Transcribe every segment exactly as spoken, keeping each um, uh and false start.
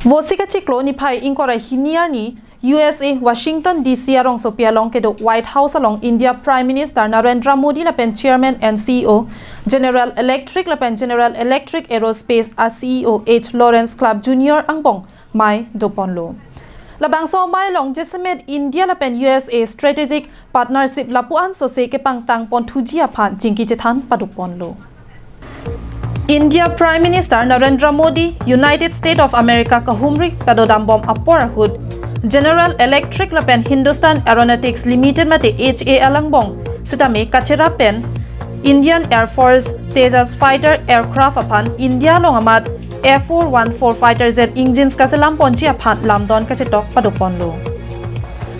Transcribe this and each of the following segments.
Vosik achiklo niphai ingkoi ra hini arni U S A Washington D C arongsopi along kedo White House along India Prime Minister Narendra Modi lapen Chairman and C E O General Electric lapen General Electric Aerospace a C E O H Lawrence Clapp Junior angbong mei doponlo. Labangso amei along jasemet India lapen U S A strategic partnership lapu-an sose kepangtang ponthuji aphan chingki chethan padokponlo. India Prime Minister Narendra Modi, United States of America kahumri padodambom apor ahut, General Electric lapen Hindustan Aeronautics Limited mate H A L angbong sitame kacherap pen Indian Air Force Tejas fighter aircraft aphan India along amat F four one four fighter jet engines kaselam ponji aphan lamdon kachetok padoponlo.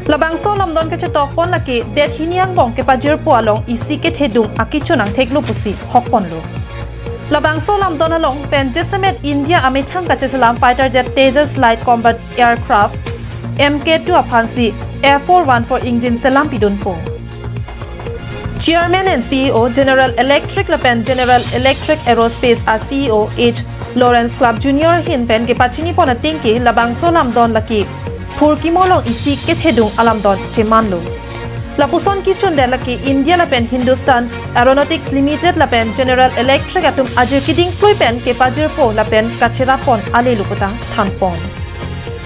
Labangso lamdon kachetok pon lake det hini angbong kepajirpo along isi kethedung akichun angtheklo pusi hokponlo. Labangso lamdon along pen jasemet India amethang kacheselam fighter jet Tejas light combat aircraft M K two aphansi F four one four engine selam pidunpo. Chairman and C E O General Electric lapen General Electric Aerospace a C E O H Lawrence Clapp Junior ahin pen kepachini pon atengke labangso lamdon lake phurkimo along isi kethedung alamdon chemanlo. Lapuson kichundet lake India lapen Hindustan Aeronautics Limited lapen General Electric atum ajir keding klui pen kepajirpo lapen kacherap pon alelo puta thanpon.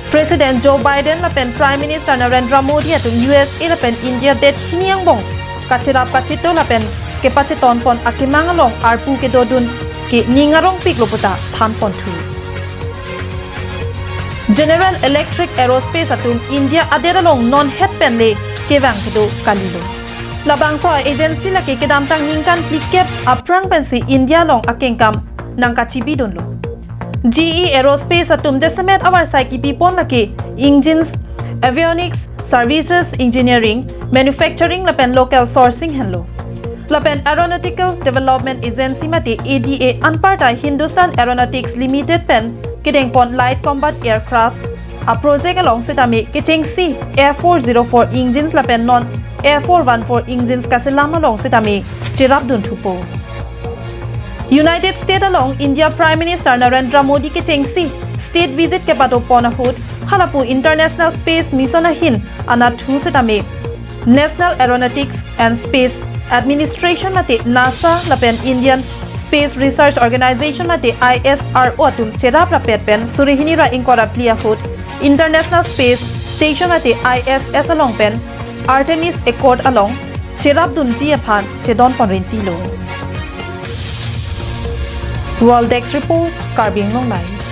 President Joe Biden lapen Prime Minister Narendra Modi atum U S A lapen India det hini angbong kacherap kachito lapen kepacheton pon akemang along arpu kedodun ke ning arongpiklo puta thanponthu. General Electric Aerospace atum India adet along non het pen le kevang kedo kalilo. Labangso agency lake kedamtang ningkan phlikep aphrang pensi India along akengkam nangkachibidunlo. G E Aerospace atum jasemet avarsai kipipon lake engines, avionics, services, engineering, manufacturing lapen local sourcing henlo. Lapen Aeronautical Development Agency mate A D A anparta Hindustan Aeronautics Limited pen kedengpon light combat aircraft a project along sitame kechengsi F four zero four engines lapen non F four one four engines kaselam along sitame cherapdunthupo. United States along India Prime Minister Narendra Modi kechengsi state visit kepadopon ahut halapu International Space Mission ahin anatthu sitame National Aeronautics and Space Administration mate NASA lapen Indian Space Research Organization mate I S R O atum cherap rapet pen suri hini ra ingkoi ra phli ahut International Space Station mate I S S along pen Artemis Accord along cherapdunji aphan chedon pon rintilo. World Desk Report, Karbi Anglong Live.